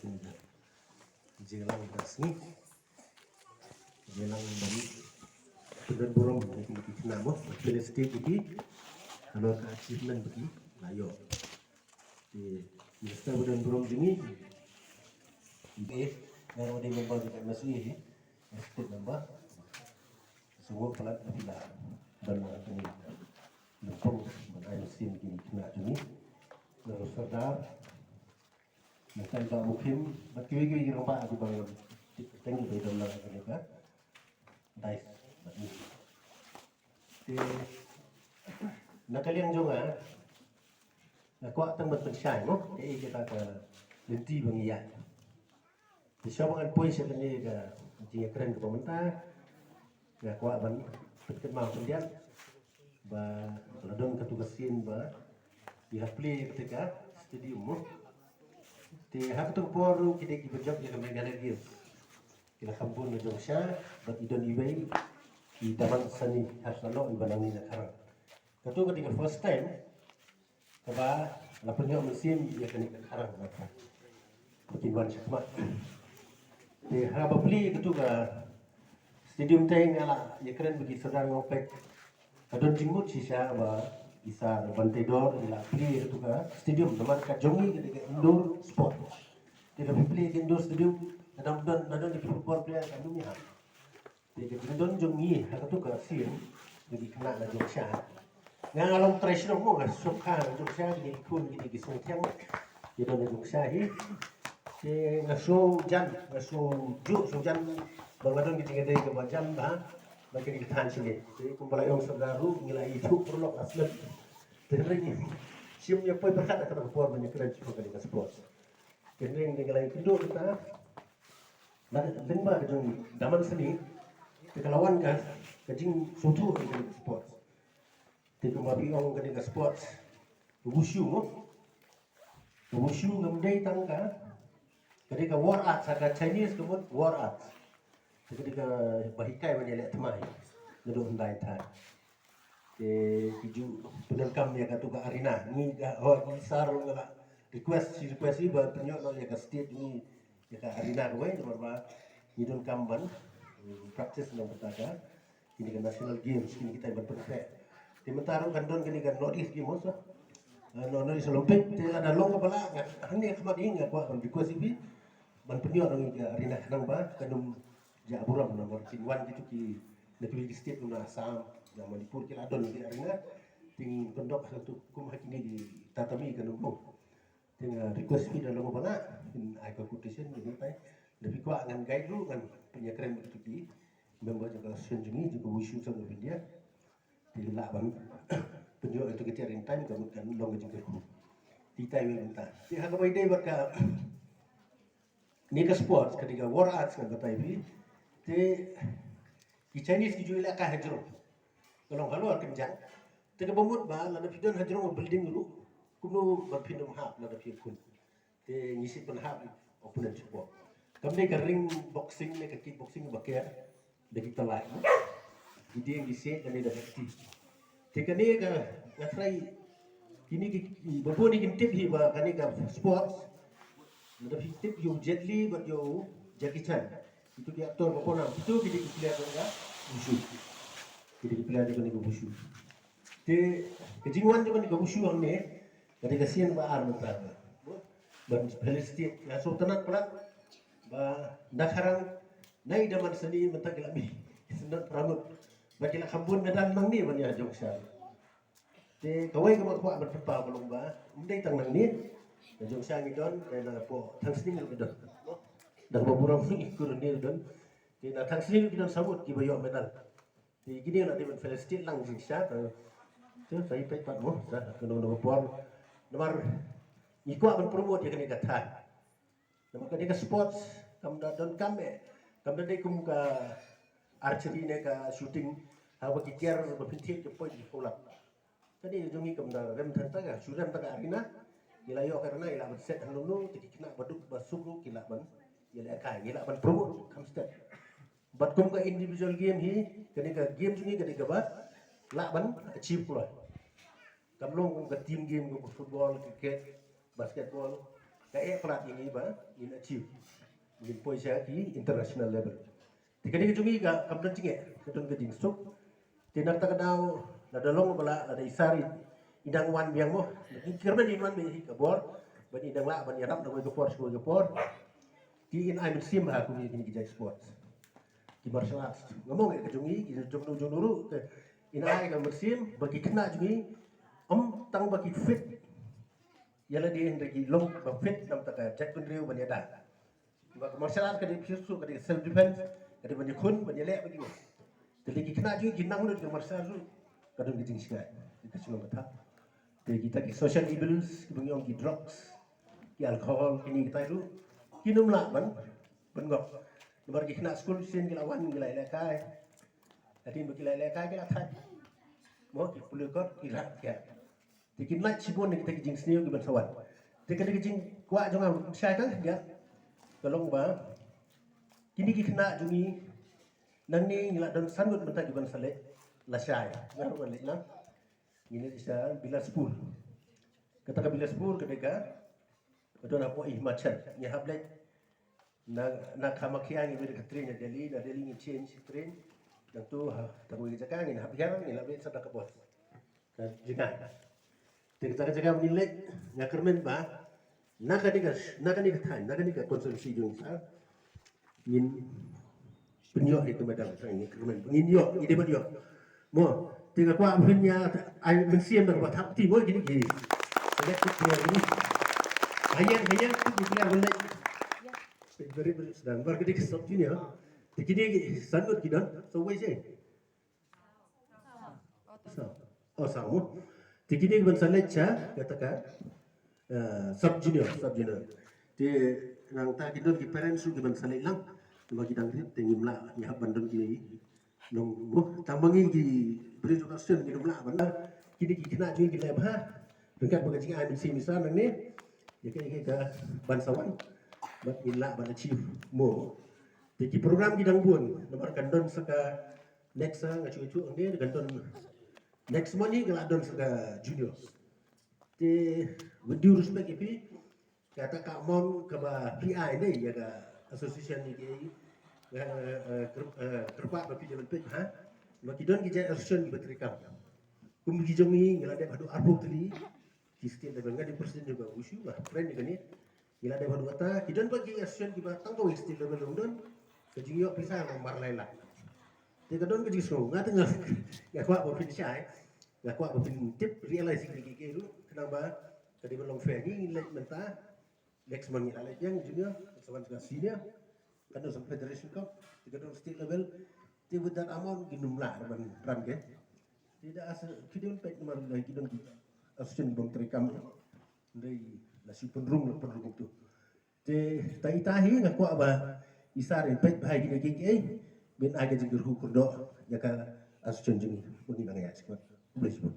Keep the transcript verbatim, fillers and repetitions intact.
Jinglang da sngi. Jinglang ban pynburom ïa ki khynnah mo, felicitate ïa ki. Halor ka achievement ba ki la ïoh. Te minister ba don burom jong ngi. Ngi, nga ruh dei member jong ka M S E hi. State member. Sngewbha palat phi la don ha kane ka lympung ban ai mynsiem ïa ki khynnah jong ngi. Nga ruh Sordar. Mynta i Bah Mukhim bad kiwei kiwei ki rangbah kiba teng kiba don lang ha kane ka dais bad ngi. Te na ka liang jong nga, nga kwah tang ban pynshai mo kaei kata ka lynti ba ngi ïaid. Te shuwa ba ngan poi sha kane ka jingïakren kaba mynta, nga kwah ban pynkynmaw khyndiat ba la don katu ka sien ba ngi hap plie ïa kata ka stadium mo. Te ha katu ka por ruh ki dei kiba jop ïa ka Meghalaya Games. Ki la kham bun na jong sha bad i don iwei i Daman Sani ha shalok iba nangne na Kharang. Katu ka dei ka first time kaba la pynïoh mynsiem ïa kane ka Kharang ba kin wan shakhmat. Te haba plie katu ka stadium te nga la ïakren bad ki Sordar Ngawpek. Ka don jingmut shisha ba i Sir Banteidor i la plie katu ka stadium namar ka jong ngi ka dei ka indoor sport. Te da plie ka indoor stadium, da dang don, da don ki football player ka dum ïa. Te ka jingdon jong ngi ha katu ka sien, ngi khynnah na jong sha. Nga nga long trai shnong mo, nga sngewkha na jong sha, ngi khun ngi ki sngewthiang. Ngi don na jong sha hi. Te nga sngewjan, nga sngewjuh sngewjan ba nga don ki jingïadei kaba jan bha. Ba kine ki than sha ngi. Te kumba la ong Sordar ruh ngi la ïathuh paralok la slem. Te hynrei ngi shim ïa poi pyrkhat ha kata ka por ban ïakren sha kane ka sport. Te hynrei ngi la ïakynduh kita. Na ka lyngba ka jong Daman Sani, te ka la wan ka, ka jingsngewthuh ïa kane ka sports. Te kumba phi ong kane ka sports, ka wushu mo. Ka wushu ngam dei tang ka, ka dei ka war arts, ha ka Chinese ka mut war arts. Te ka dei kaba hikai ban ïaleh thymmai naduh hyndai thaiñ. Te ki ju pyndonkam ïa katu ka arena. Ngi ka, oh, ngi Sir nga la request, shi request hi ba pynïoh noh ïa ka stage ngi ïa ka arena kawei namar ba ngi donkam ban, mm, practice na bynta ka kine ka National Games, kine kita ban pynpeh. Te mynta ruh kan don kine ka North East Games, eh, North East Olympic, te lada long kaba lah, nga hangne ha khmat hi nga kwah ban request ïa phi ban pynïoh noh ïa ka arena khnang ba kan ym jah burom namar kin wan kitu ki na kiwei ki state na Assam, na Manipur ki la don ki arena. Te ngin pyndok ha tu kum ha kine ki tatami kan ym long. Te nga request phi da long ba nga phin ai ka quotation ni tai. Da phi kwah ngan guide ruh ngan pynïakren bad kitu ki member jong ka association jong ngi jong ka Wushu Song of India. Te lah ban pynïoh ïa tu ka tiar in time ka mut kan long ka jingkyrkhu. Te tai wei mynta. Te ha kaba ïadei bad ka Kane ka sports, kane ka war arts ngan batai phi. Te ki Chinese ki ju ïalehkai hajrong. Ka long halor kynjang. Te kaba mut ba lada phi don hajrong building ruh, kumno ba phin ym hap lada phi khun. Te ngi shu pynhap opponent shuwa. Kam dei ka ring boxing ne ka kick boxing ba ker. Da ki tylli. Ki dieng ki siej kane da ka kti. Te kane ka, nga trai, kine ki, ba bun kin tip hi ba kane ka sports. Lada phi tip ïa u Jet Li bad ïa u Jackie Chan. Kitu ki actor ba bun, kitu ki dei ki player jong ka wushu. Ki dei ki player jong kane ka wushu. Te ka jingwan jong kane ka wushu hangne, ka dei ka sien ba ar mynta. Ban felicitate, nga sngewtynnat palat ba na Kharang, na i Daman Sani mynta ki la mih. Ki sngewtynnat palat. Ba ki la kham bun medal nangne ban ïa jong sha. Te kawei kaba kwah ban pynpaw ka long ba ym dei tang nangne. Na jong sha ngi don, na Thangsning ruh ki don. Da kaba burom ngi kur ngi don. Te na Thangsning ruh ki don samut kiba ïoh medal. Te kine la dei ban felicitate lang jingshisha, te, te sa ïa peit pat mo, sa kano kano ka por. Namar ngi kwah ban promote ïa kane ka thaiñ. Namar kane ka sports kam da donkam eh, kam da dei kum ka archery ne ka shooting, haba ki tiar ba phin thied ki point ki pulak. Kane jong ngi kam da rem tang ta ka, shu rem ta ka arena. Ngi la ïoh ka arena, ngi lah ban set hangno hangno, te ki khynnah ba duk ba suk ruh ki lah ban ïalehkai, ngi lah ban promote kham stet. Bad kum ka individual game hi, kane ka game jong ngi kane kaba lah ban achieve kloi. Kam long kum ka team game kum ka football, cricket, basketball. Ka eh palat ïa ngi ba ngin achieve, ngin poi sha ki international level. Te kane ka jong ngi ka kam don jingeh, ka don ka jingsuk. Te na kata ka daw, lada long ba lah, lada i Sar i dang wan biang mo, ngi kyrmen in wan beit hi ka bor, ban i dang lah ban ïarap na kawei ka por sha kawei ka por. Ki in ai mynsiem ha kine ki jait sports, ki martial arts. Nga mong eh ka jong ngi, ki jong nu jong nu ruh, ki in ai ka mynsiem ba ki khynnah jong ngi, ym tang ba ki fit ïa lade, hynrei ki long ba fit na bynta ka jaitbynriew ban ïada. Ba ka martial arts ka dei phi suk, ka dei self defense, ka dei ban ïakhun, ban ïaleh, ban ïa. Te lada ki khynnah jong ngi ki nang lut ka martial arts ruh, ka don ka jingshngaiñ, ka shnong ka thap. Te kita ki social evils, kiba ngi ong ki drugs, ki alcohol, kine kitai ruh kin ym lah ban, ban ngop. Namar ki khynnah skul shisien ki la wan, ki la ïalehkai. Hadien ba ki la ïalehkai ki la thait. Mo, ki pule kot, ki rat, ki rat. Te kin lait shibun na kita ki jingsniew kiban sa wan. Te kane ka jingkwah jong nga shai tang khyndiat, ka long ba kine ki khynnah jong ngi, nangne ngi la don san ngut mynta kiban sa leit lashai. Nga ruh ngan leit lang. Ngi leit sha Bilaspur. Kata ka Bilaspur ka dei ka, ka don hapoh Himachal. Ngi hap leit na, na Kamakhya ngi mih da ka train na Delhi, na Delhi ngi change train. Nangtu ha, tang kawei ka jaka ngin hap hiar, ngin hap leit sa da ka bus. Ka jaka, te kata ka jaka ba ngin leit, nga kyrmen ba na kane ka, na kane ka thaiñ, na kane ka constituency jong ngi sa, ngin pynïoh ïa ka madam, sa ngin kyrmen ba ngin ïoh, ngi dei ban ïoh. Mo, te nga kwah ba phin ïa ai mynsiem da kaba thap kti mo kine ki. Select kit kine kine. Hayan, hayan, kit kine kine. Very, very sdang. Bar kine ki sub junior. Te kine ki san ngut ki don. So wei se. Sa. Oh, sa mo. Te kine ki ban sa leit sha kata ka, eh, sub junior, sub junior. Te nangta ki don ki parents ruh ki ban sa leit lang. Namar ki dang rit te ngim lah, ngi hap ban don ki nong mo. Tang ba ngi ki briew jong ka association ngim lah ban. Kine ki khynnah jong ngi ki leh bha ryngkat bad ka jingai mynsiem i Sar nangne. Ïa ka, ïa ka ban sa wan bad ngin lah ban achieve mo. Te ki program ki dang bun, namar kan don sa ka next, ah, nga shu shu hangne kan don next month hi ka la don sa ka junior. Te with due respect ïa phi, kata ka amount kaba phi ai ne ïa ka association ne ki, eh, eh, kyrp-, eh, kyrpad ba phi ïa ban peit ha. Ma ki don ki jait association kiba treikam. Kum ki jong ngi, ngi la dep haduh arphew tylli ki state level, nga dei president jong ka wushu, nga friend ïa kane. Ngi la dep haduh kata, ki don pat ki association kiba tang kawei state level ruh don. Ka jingïoh pisa ka mar lai lak. Te ka don ka jingsngew, nga te nga, nga kwah ba phin shai, nga kwah ba phin tip, realize ïa kine kiei kiei ruh, khnang ba ka dei ban long fair. Ngi ngin leit mynta, next month ngi la leit biang junior, next month ka senior. Ka don sa federation cup, te ka don state level. Te with that amount ngin ym lah ban run ke. Te da as a, ki don peit namar ki don ki association bym treikam. Hynrei la shu pynrung, la pynrung tu. Te ta ita hi nga kwah ba i Sar in peit bha ïa kine kiei kiei. Ban ai ka jingkyrkhu kyrdoh ïa ka association jong ngi. Bun ïa nga ïa shikmat. Khublei shibun.